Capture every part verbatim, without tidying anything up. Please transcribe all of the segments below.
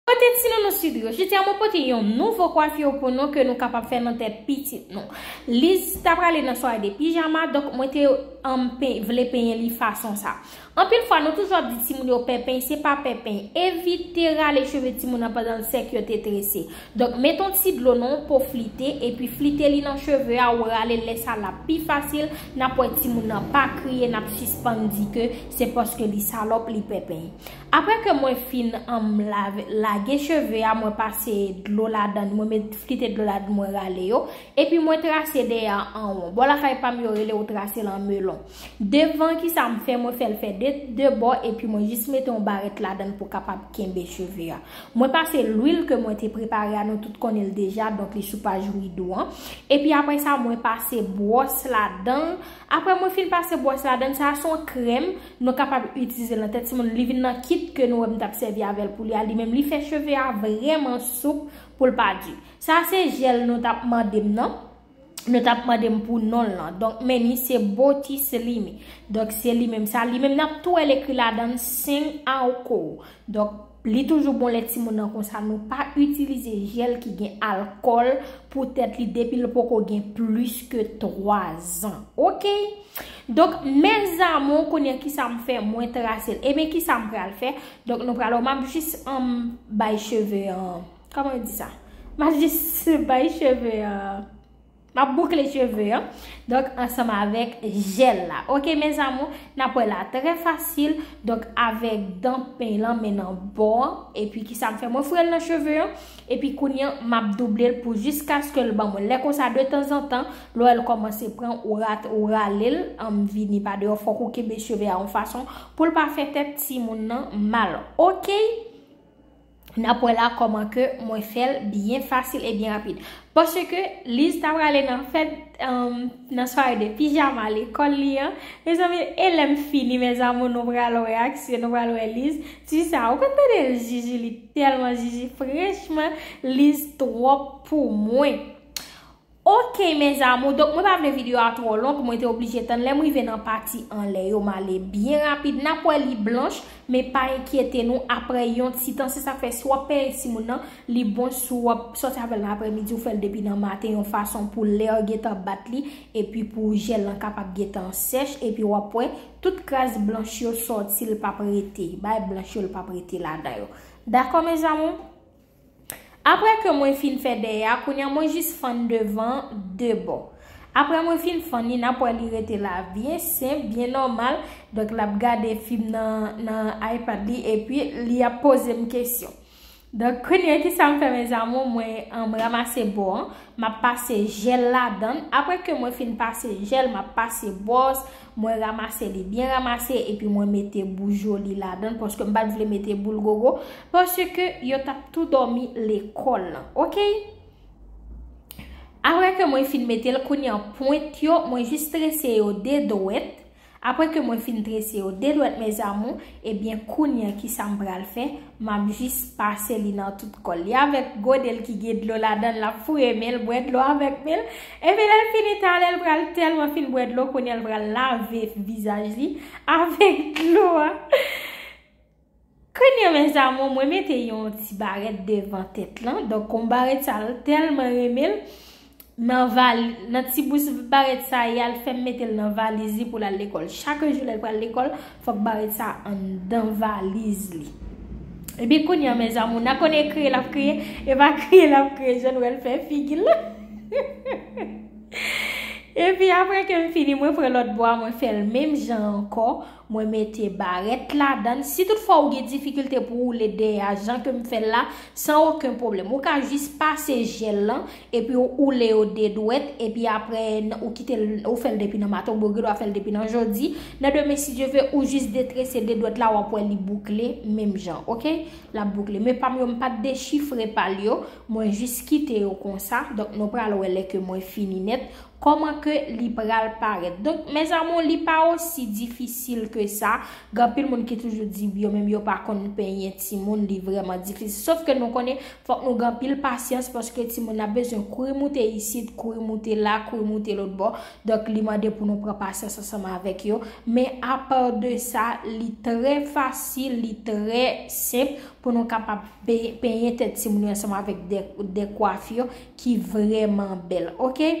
Kote ti nounou Sudrio? Jodi a mwen pote yon nouvo kwafi pou nou ke nou kapab fè nan tèt pitit nou. Liz ta prale nan sware de pijama, donk mwen te um, pe, vle penyen li fason sa. Anpil fwa, nou toujou ap di timoun yo pè peny, se pa pè peny. Evite rale cheve timoun nan pandan l sèk yo te trese. Donk, met yon ti dlo nan yon po flite, epi flite li nan cheve a, ou rale l, lè sa l ap pi fasil, n ap wè timoun nan pa kriye, n ap sispann di ke se paske li salòp, li pè peny. Apre ke mwen fin um, lave, lage cheve a, mwen pase dlo ladan, mwen met flite dlo ladan, mwen rale yo, epi mwen trase dèyè a an won. Bò lakay pa m yo rele ou trase l an melon. Devan ki sa m fè, mwen fè l fè de, de bò, epi mwen jis mete yon barèt ladan pou kapab kenbe cheve a. Mwen pase lwil ke mwen te prepare a, nou tout konnen l deja, donk li sou paj Wido an. Epi apre sa, mwen pase bwòs ladan. Apre mwen fin pase bwòs ladan, sa a se yon krèm, nou kapab itilize l nan tèt timoun. Li vin nan kit ke nou wè m t ap sèvi avè l pou li a, li menm li fè cheve a vrèman soup pou l pa di. Sa a se jèl nou t ap mande m nan. Nou t ap mande m pou non l lan. Donk, men ni se Botis Limi. Donk, se li menm sa. Li menm n ap tou wè l ekri ladan l Sing Alcohol. Donk, li toujou bon lè timoun nan konsa. Nou pa itilize jèl ki gen alkòl pou tèt li depi l poko gen plis ke twa zan. Oke? Donk, mes amours, kounye a ki sa m fè, mwen trase l. Ebyen, ki sa m pral fè? Donk, nou pral wè, m ap jis um, bay cheve an. Kòman yo di sa? M ap jis bay cheve an. M ap boukle cheve an. Donk, ansanm avèk jèl la. Oke, mes amours, n ap wè la trè fasil. Donk, avèk dan peny lan, men nan bò an. Epi, ki sa m fè? Mwen foure l nan cheve an. Epi, kounye a, m ap double l pou jiskaske l ban mwen. Lè konsa, de tanzantan, lè w wè l kòmanse pran, ou rat, ou rale l, um, vini pa deyò, fòk ou kenbe cheve a yon fason pou l pa fè tèt timoun nan mal. Oke? N ap wè la kòman ke mwen fè l byen fasil e byen rapid. Paske Liz ta prale nan fèt, um, nan sware de pijama lekòl li an. Mezanmi, e lè m fini, mes amours, nou pral wè aksyon, nou pral wè Liz. Ti sa, ou konn tande l jiji, li tèlman jiji. Franchman, Liz twòp pou mwen. Oke, mes amours, donk mwen pa vle videyo a twò long, mwen te oblije tann lè m rive nan pati anlè yo, m ale byen rapid. N ap wè li blanch, men pa enkyete nou, apre yon ti tan, se sa k fè si w ap penyen timoun nan, li bon si w ap sòti avè l nan aprèmidi, ou fè l depi nan maten, yon fason pou lè a gentan bat li, epi pou jèl lan kapab gentan sèch, epi w ap wè tout kras blanch yo sòti, l p ap rete, bagay blanch yo, l p ap rete ladan yo. Dakò, mes amours? Apre ke mwen fin fè dèyè a, kounye a mwen jis fann devan de bò. Apre mwen fin fann li, n ap wè li rete la byen senp, byen nòmal. Donk, l ap gade fim nan, nan iPad li, epi li ap poze m kesyon. Donk, kounye a, ki sa m fè, mes amours? Mwen, um, ranmase bò an, m ap pase jèl ladan l. Apre ke mwen fin pase jèl, m ap pase bwòs, mwen ranmase li byen ranmase, epi mwen mete boujoli ladan l, paske m pa t vle mete boul gogo, paske yo t ap tou dòmi lekòl lan, oke? Apre ke mwen fin mete l, kounye a pwent yo, mwen jis trese yo de dwèt. Apre ke mwen fin trese yo de dwèt, mes amours, ebyen, kounye a, ki sa m pral fè? M ap jis pase li nan tout kò l. Li avèk gode l ki gen dlo ladan l, l ap foure men l, bwè dlo avèk men l. Epi lè l fini, talè l pral tèlman fin bwè dlo, kounye a l pral lave vizaj li avèk dlo a. Kounye a, mes amours, mwen mete yon ti barèt devan tèt lan. Donk, yon barèt sa, l tèlman renmen l. Nan vali, nan ti bous barèt sa a, l fè m mete l nan valiz li pou l al lekòl. Chak jou lè l pral lekòl, fòk barèt sa a anndan valiz li. Epi kounye a, mes amours, n a konnen kriye l ap kriye, e pa kriye l ap kriye, jan nou wè l fè figi l la. Epi apre ke m fini, mwen pran lòt bò a, mwen fè l menm jan ankò. Mwen mete barèt ladan l. Si toutfwa ou gen difikilte pou woule dèyè a, jan ke m fè l la, san okenn pwoblèm. Ou ka jis pase jèl lan, epi ou woule yo de dwèt, epi apre n- ou kite l, ou fè l depi nan maten, oubyen ou gen dwa fè l depi nan jodi. Nan demen, si Dye ve, ou jis detrese de dwèt la, w ap wè li boukle, menm jan, oke? L ap boukle. Men pa m yo, m pa t dechifre pa l yo, mwen jis kite yo konsa. Donk, nou pral wè lè ke mwen fini nèt, kòman ke li pral parèt. Donk, mes amours, li pa osi difisil ke sa. Gen anpil moun ki toujou di yo menm yo pa konn penyen timoun, li vrèman difisil. Sof ke nou konnen, fòk nou gen anpil pasyans paske timoun ap bezwen kouri moute isit, kouri moute la, kouri moute lòt bò. Donk, li mande pou nou pran pasyans ansanm avèk yo. Men apa de sa, li trè fasil, li trè senp pou nou kapab pe- penyen tèt timoun yo ansanm avèk de, de kwafi ki vrèman bèl. Oke?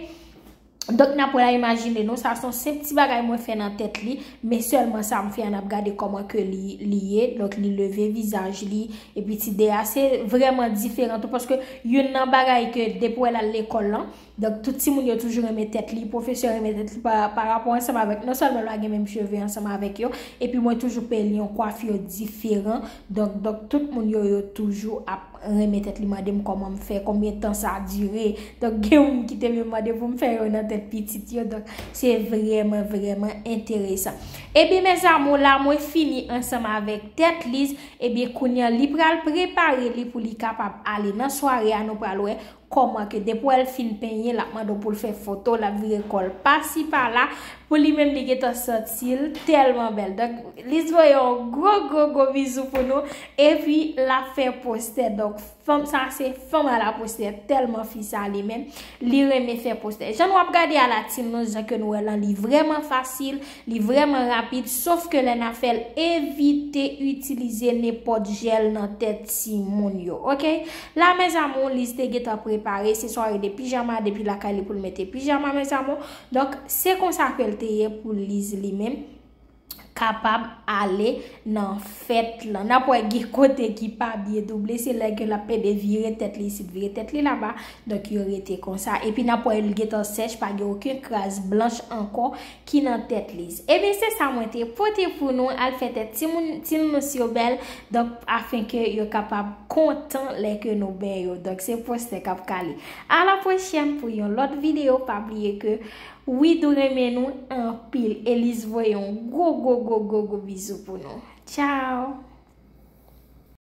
Donk, n ap wè la, imajine nou, sa se yon senp ti bagay mwen fè nan tèt li, men sèlman sa m fè a, n ap gade kòman ke li, li ye. Donk, li leve vizaj li, epi ti de a, se vrèman diferan tou, paske youn nan bagay ke depi w wè l al lekòl lan, donk, tout timoun yo toujou renmen tèt li, pwofesè renmen tèt li pa, pa rapò ansanm avèk, non sèlman l pa gen menm cheve ansanm avèk yo, epi mwen toujou peye li yon kwafi diferan, donk, donk, tout moun yo, yo toujou ap renmen tèt li, mande m kòman m fè, konbyen tan sa dire. Donk, gen moun ki te menm mande pou m fè yo nan tèt pitit yo. Donk, se vrèman, vrèman enteresan. Ebyen, mes amours, la, mwen fini ansanm avèk tèt Liz. Ebyen, kounye a, li pral prepare li pou li kapab ale nan sware a. Nou pral wè kòman ke depi w wè l fin penyen, l ap mande w pou l fè foto, l ap vire kò l pasi pala. Pou li menm, li gentan santi l tèlman bèl. Donk, Liz voye yon gwo, gwo, gwo bizou pou nou. Epi, l ap fè postè. Donk, fanm sa, se fanm a la postè. Tèlman fi sa, li menm, li renmen fè postè. Jan nou ap gade a la, timoun, jan ke nou wè lan, li vrèman fasil, li vrèman rapid. Sof ke lè n ap fè l, evite itilize nenpòt jèl nan tèt timoun yo. Oke? La, mes amours, Liz te gentan prepare. Se sware de pijama, depi lakay li pou l mete pijama, mes amours. Donk, se konsa ke l te ye pou Liz li menm kapab ale nan fèt lan. N ap wè gen kote ki pa byen double, se lè ke l ap pede vire tèt li isit, vire tèt li laba. Donk, yo rete konsa. Epi n ap wè l gentan sèch, pa gen okenn kras blanch ankò ki nan tèt Liz. Ebyen, se sa mwen te pote pou nou. Al fè tèt timoun, timoun yo bèl. Donk, afenke yo kapab kontan lè ke nou ben yo. Donk, se postè k ap kale. A la pwochèn pou yon lòt videyo. Pa bliye ke Widoo renmen nou anpil. E Liz voye yon gwo, gwo, gwo, gwo, gwo bizou pou nou. Tchao!